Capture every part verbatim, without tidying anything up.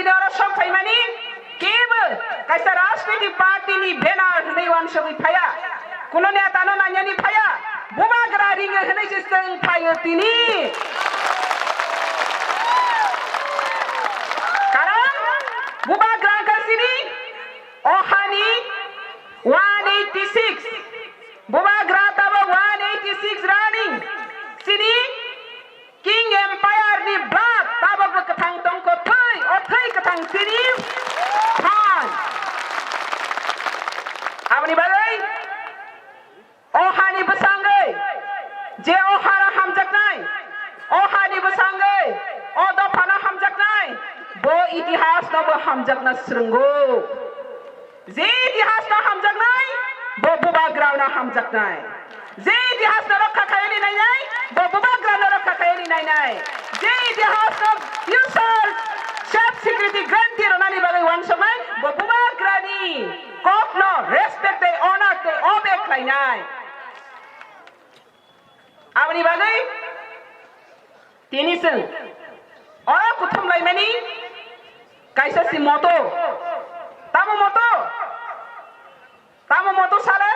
Oro sok phaimani kebo kaisa rajnitik party ni banner hwnwi uansugwi phaiya, kuno neta no nainani phaiya, bubagra ringo hwnwi se chwng phaio tini. Karon bubagra wngkha chini o hani one eighty six, bubagra tabok one eighty six running, chini King Empire ni blood tabok bo kwthang tongkho, thwi, o thwi kwthang chini phan. Aboni bagwi o hani bwsangwi je o hara hamjaknai, o hani bwsangwi o dophano hamjaknai, bo itihas no bo hamjakna swrwngo. Je itihas no hamjaknai, bo bubagra no hamjaknai. Je itihas no rokha khaini nainai, bo bubagra no rokha khaini nainai. Je itihas no future self security guarantee rwnani bagwi uansuknai, bo bubagra ni kok no respect tei honor tei obey khlainai. Aboni bagwi tini chwng oro kuthum laimani kaisa si moto. Tamo moto? Tamo moto sale?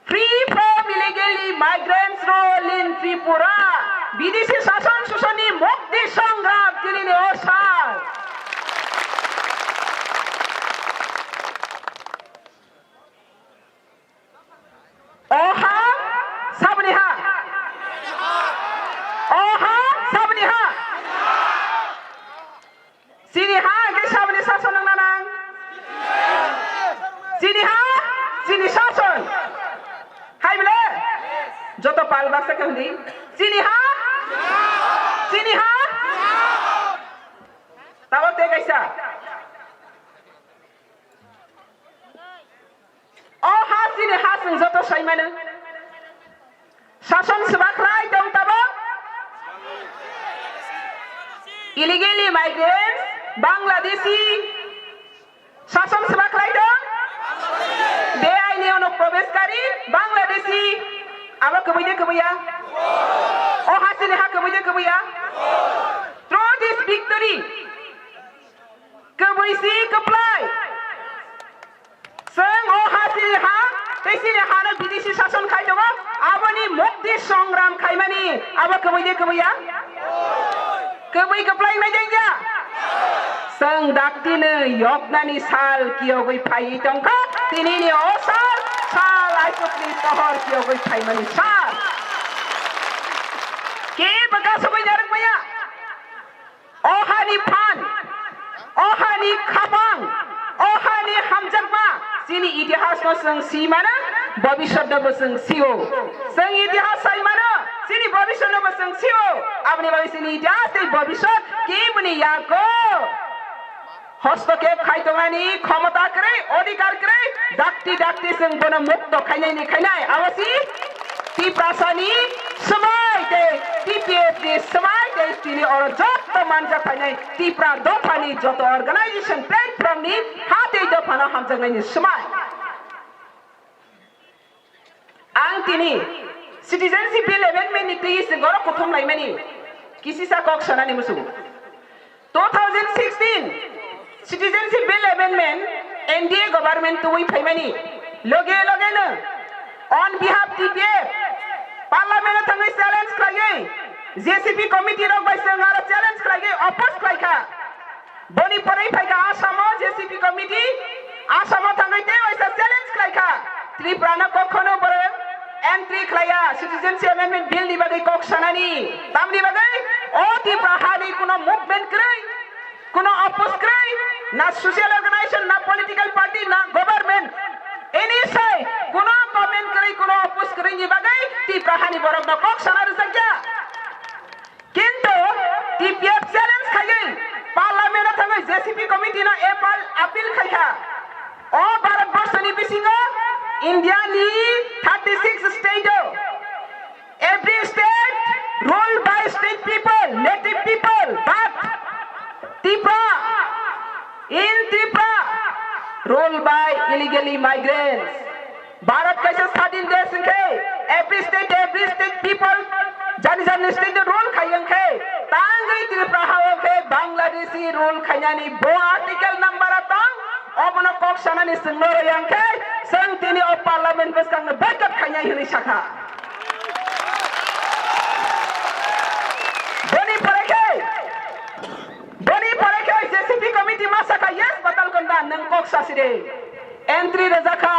Free from illegally migrants rule in Tripura. Bidesi sason susoni mukti songram tinini o sal. O ha saboni ha. O ha saboni ha. Chini ha hwnkhe saboni sason wngna nang. Chini ha, chini sason. Hai bile? Joto pal baksa khe hwndi. Chini ha? Chini ha? Tabok tei kaisa. O ha chini ha chwng joto sai mano. Sason swba khlai tong tabok. Illegally migrants, Bangladeshi. Sason swba khlai tong. Beaini onuk probeshkari, Bangladeshi. Abo kwbwi de kwbwi ya? O ha chini ha kwbwi de kwbwi ya? Through this victory, kwbwi si kwplai. Chwng o ha chini ha, tei chini ha no bidesi sason khai tongo, aboni mukti songram khaimani, abo kwbwi de kwbwi ya? Kwbwi kwplai mai de ya? Chwng dakti no yoknani sal kiyogwi phaiwi tongkha, tinini o sal, sal Aisukni pohor kiyogwi phaimani sal. Kebo gasugwi narwk maya. O hani phan, o hani khapang, o hani hamjakma, chini itihas no chwng si mano, bobiswt no bo chwng sio. Chwng itihas sai mano, chini bobiswt no bo chwng sio. Aboni bagwi chini itihas tei bobiswt keboni yago hostokep khai tongmani khomota kwrwi, odhikar kwrwi, dakti dakti chwng bono mukto khainai ni khainai. Abo si Tiprasani swmai tei T P F ni swmai tei tini oro joto manjak phainai Tipra dophani joto organization platform ni ha tei dophano hamjaknaini swmai. Ang tini Citizenship Bill Amendment ni twi se goro kuthum laimani kisisa kok sanani muchungo. Two thousand sixteen Citizenship Bill Amendment N D A government tubui phaimani loge loge no on behalf T P F Parliament o thangwi challenge khlaiwi J C P committee rok bai chwng aro challenge khlaiwi oppose khlaikha. Boni pore phaikha Assam o J C P committee, Assam o thangwi tei waisa challenge khlaikha. Tripura no kokhono borok entry khlaiya Citizenship Amendment Bill ni bagwi kok sanani. Tamni bagwi o Tripura hani kuno movement kwrwi. Kuno oppose kwrwi, na social organization, na political party, na government, any side, kuno comment kwrwi, kuno oppose kwrwi ni bagwi Tipra hani borok no kok sana rwjakya. Kintu T P F challenge khaiwi parliament o thangwi J C P committee no appeal, appeal khaikha. O Bharat Borso ni bisingo India ni thirty six state o every state ruled by state people, native people, but Tripura, in Tripura, ruled by illegally migrants. Bharat kaisa sadin desh hwnkhe, every state, every state people, jani jani state no rule khai hwnkhe, Tangwi Tripura hao khe Bangladeshi rule khainani bo article number a tong, obono kok sanani chwng noroi yang khe, chwng tini o parliament bwskangno boycott khainai hwnwi sakha. Boni pore khe, boni pore khe J C P committee ma sakha, yes, Patalkonda, nwng kok sasire. Entry rwjakha,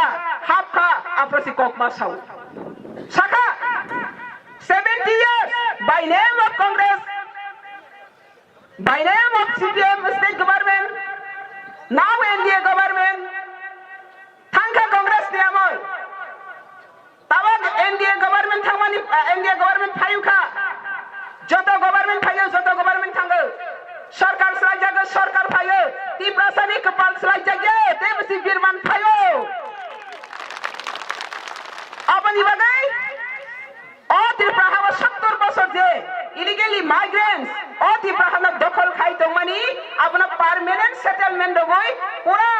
hapkha, aphrosi kok ma sao. Sakha, seventy years, by name of Congress, by name of C P M state government, now N D A government, thangkha Congress ni amol. Tabok N D A government thangmani, ah, N D A government phayungkha. Joto government phayo, joto government thango. Sorkar swlaijago, sorkar phayo. Tiprasani kwpal swlaijakya, tei bwswi birman phayo. Aboni bagwi o Tripura hao sottor bosor je illegally migrants o Tripura hano dokhol khai tongmani, abono permanent settlement rogwi pura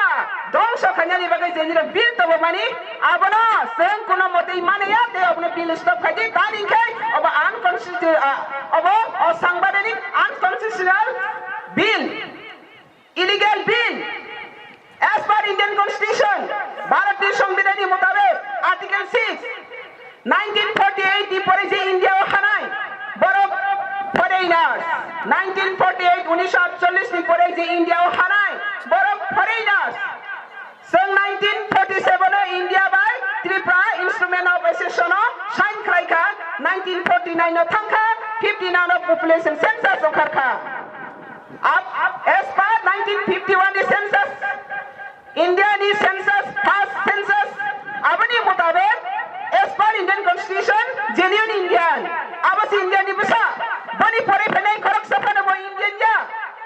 dongso khainani bagwi je nirok bill tobomani, abono chwng kuno motwi mane ya, tei abono bill stop khai di, tani hwnkhe obo unconstitu-, ah, obo o sangbaidhanik unconstitutional bill. Illegal bill. As per Indian Constitution, Bharat ni Songbidan ni mutabek, Article six, nineteen forty-eight ni pore je India o hanai borok foreigners, nineteen forty-eight, unisho atchollish ni pore je India o hanai borok foreigners. Chwng nineteen forty-seven o India bai Tripura Instrument of Accession o sign khlai kha, nineteen forty-nine o thang kha, fifty-nine o population census ongkhar kha. Ab-, as per nineteen fifty-one ni census, India ni census, first census, aboni mutabek, as per Indian Constitution, genuine Indian, abo se India ni bwsa, boni pore phainai khoroksa phano bo Indian ya,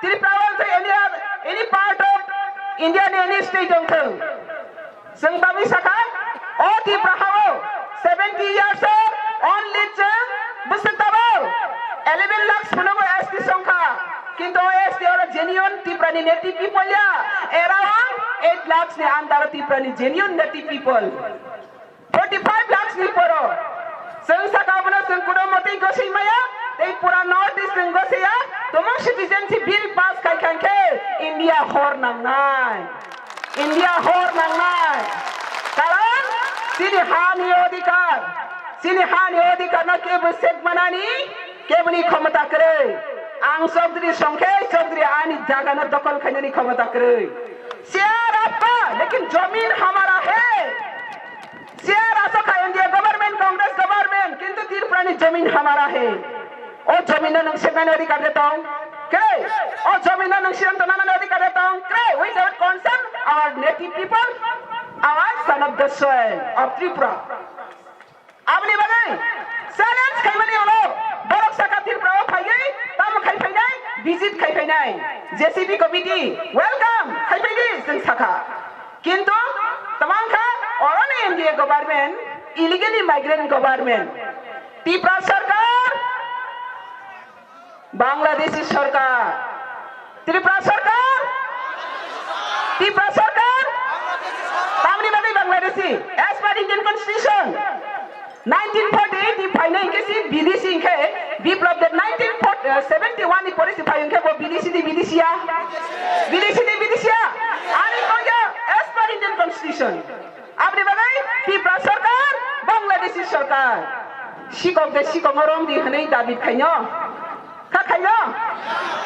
Tripura wngthung, any, any part of India ni any state wngthung. Chwng tabwi sakha, o Tripura hao seventy years o only chwng bwswk tabao eleven lakhs phunukgo S T songkha. Kintu o S T oro genuine Tripura ni native people ya, around eight lakhs ni under o Tripura ni genuine native people. Forty-five lakhs ni poro. Chwng saka abono chwng kuno motwi gosoi maya, tei pura North East chwng gosoi ya, tumung citizenship bill pass khai kha khe India hor nangnai. India hor nangnai. Karon chini ha ni odhikar, chini ha ni odhikar no kebo sek manani keboni khomota kwrwi. Ang Chaudhary songkhe Chaudhary ani jaga no dokol khainani khomota kwrwi. Chair aapka, lekin zameen hamara hai. Chair asok kha N D A government, Congress government, kintu Tripura ni zameen hamara hai. O zameen no nwng seknani odhikar de tong? Kwrwi. O zameen no nwng siddhanto nanani odhikar de tong? Kwrwi. Without consent, our native people, our son of the soil of Tripura. Aboni bagwi challenge khaimani ulo borok saka Tripura o phaiwi tamo khai phainai, visit khai phainai, J C B committee welcome khai phaidi chwng sakha. Kintu tamang kha oroni N D A government, illegally migrant government, Tripura sarkar, Bangladeshi sarkar, Tripura sarkar, Tripura sarkar, tamni bagwi Bangladeshi, as per Indian Constitution, nineteen forty-eight ni phainai hwnkhe si Bidesi hwnkhe Biplab Deb nineteen seventy-one ni pore si phai hwnkhe bo Bidesi di Bidesi ya, Bidesi di Bidesi ya, ani kok ya, as per Indian Constitution. Aboni bagwi Tripura sarkar, Bangladeshi sarkar, sikok de sikok no romdi hwnwi dabi khaino. Kha khaino?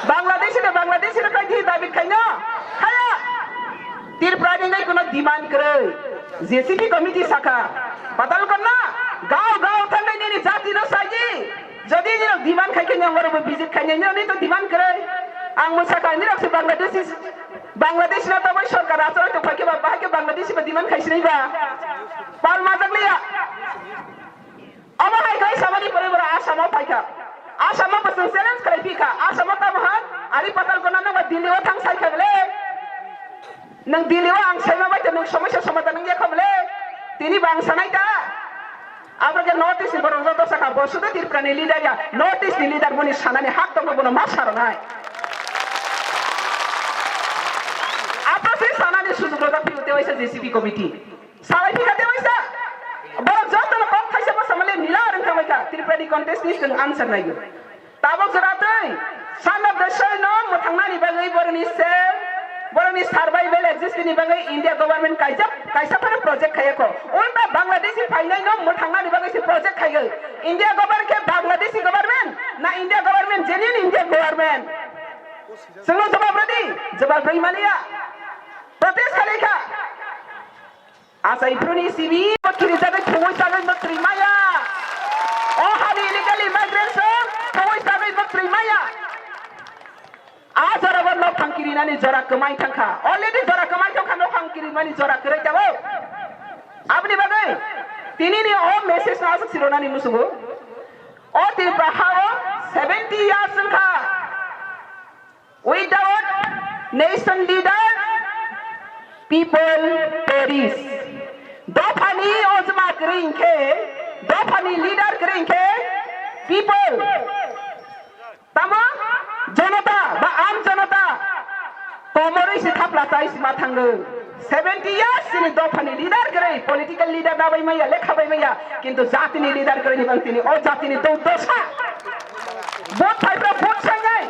Bangladeshi de Bangladeshi no khai di dabi khaino? Khaya. Tripura ni ngai kuno demand kwrwi. J C B committee sakha. Patal konna. Gao gao thangnai nini jati no saji. Jodi nirok demand khai khe nirok visit khai nirok ni to demand kwrwi. Ang mo sakha nirok se Bangladeshi, Bangladeshi no taboi sarkar aswk to khai khe ba bahai khe Bangladeshi ba demand khai sinai ba. Pal majak liya. Omo hai khe samani pore boro Assam o phai kha. Assam o bwswng challenge khlai phi kha. Assam o tamo han? Ari Patal konna nwng ba Delhi o thang sai kha bele. Nwng Delhi o ang saima bai to nwng somosya somadhan wngya kha bele. Tini bo ang sanai ta. Abo khe North East ni borok joto sakha, bo sudu Tripura ni leader ya, North East ni leader boni sanani hak tongo, bono ma saronai. Abo se sanani sujug rwjak phio te waisa J C B committee. Salai phika te waisa. Borok jotono kok thaisa bwsa male nila rwng thangbai kha. Tripura ni contest ni chwng answer naigo. Tabok jora twi Son of the soil no mwthangnani bagwi boroni self, boroni survival existence ni bagwi India government kaijak, kaisa phano project khayakho. Ulta Bangladeshi phainai no mwthangnani bagwi se project khaywi. India government khe Bangladeshi government na India government genuine India government? Chwngno jawab rwdi, jawab rwi maliya. Protest khalaikha. Achai phuruni sibi bo khirijagwi thungwi chagwi mwtwi maya. O hani illegal immigrants rok thungwi chagwi mwtwi maya. A jora bo nokhang kirinani jora kwmai thangkha. Already jora kwmai thangkha, nokhang kirimani jora kwrwi tabuk. Aboni bagwi tinini o message no aswk sironani musugo. O Tripura ha o seventy years wngkha. Without nation leader, people perish. Dophani ojma kwrwi hinkhe, dophani leader kwrwi hinkhe, people. Tamo jonota ba am jonota komorwi se thapla chai se ma thango. Seventy years chini dophani leader kwrwi, political leader da bai maya, lekha bai maya, kintu jatini leader kwrwi ni bang tini o jatini dou dosa. Vote phaiphra vote sangai.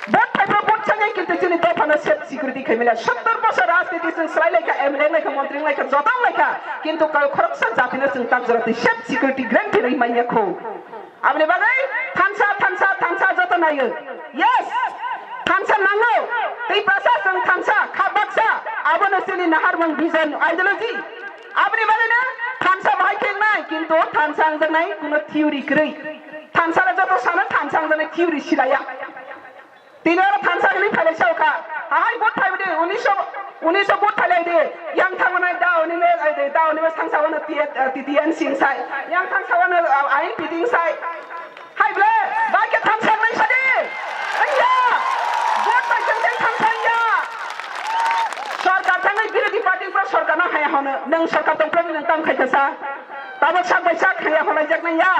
Vote phaiphra vote sangai, kintu chini dophano safe security khai maya. Sottor bosor rajniti chwng swlai laikha, M L A laikha, montri laikha, jotong laikha, kintu kayo khoroksa jatino chwng tak jora twi safe security guarantee rwi manya kho. Aboni bagwi thansa, thansa, thansa joto naio. Yes, thansa nango. Tei prasa chwng thansa, kha baksa. Abono chini naharmung vision, ideology. Aboni bagwino thansa bahai khe wngnai, kintu thansa wngjaknai kuno theory kwrwi. Thansa le joto sano thansa wngjaknai theory silaiya. Tini oro thansa hwnwi phailai sao kha. Ahai vote phaiwi de, unisho, unisho vote phailai de. Yang thangmani da unime, ai de, da unime thangsa wano T T N sing sai. Yang thangsa wano, ah, ain piting sai. Hai ble, bai khe thansa wngnai sadi. Wngya. Vote pai khe thansa wngya. Sorkar thangwi birodhi party pro sorkar no haya hono. Nwng sorkar tong pro nwng tam khai kha sa. Tabok sak bai sak khaya holaijak nai ya.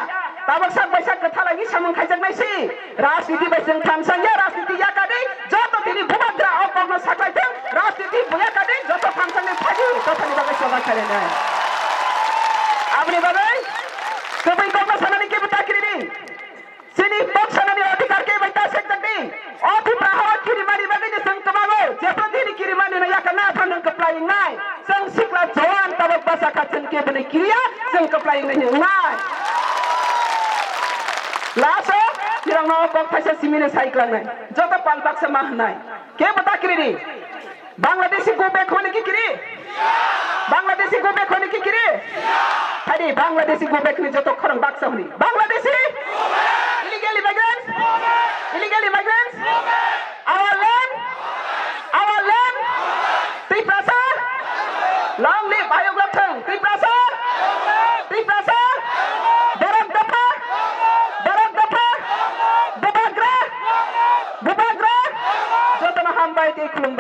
Tabok sak bai sak kwthalai ni samung khaijak nai si. Rajniti bai chwng thansa ya, rajniti ya kadi. Joto tini bubagra o kokno saklai thung. Rajniti buya kadi, joto thansa ni phadi. Joto ni bagwi choba khainai. Aboni bagwi kwbwi kokno sanani kebo ta kiri di. Chini kok sanani adhikar khe bai ta sek jakdi. O Tripura hao kirimani bagwi no chwng kwmago. Jephru dini kirimani no yakha na phano kwplai wngnai. Chwng sikla joan tabok basa kha chwng khe bini kiriya chwng kwplai wngnai wngnai. Last o nirokno kok thaisa simino sai klangnai. Joto pal baksa ma hwnai. Kebo ta kirini. Bangladeshi go back hwnwi kikiri? Bangladeshi go back hwnwi kikiri? Thani Bangladeshi go back hwnwi joto khorang baksa hwnwi. Bangladeshi? Illegal immigrants? Illegal immigrants? Our land? Our land? Tiprasa? Long live Ayuk Lopthang! Tiprasa? Tiprasa? Borok dopha? Borok dopha? Bubagra? Bubagra? Jotono hambai tei khulumbai.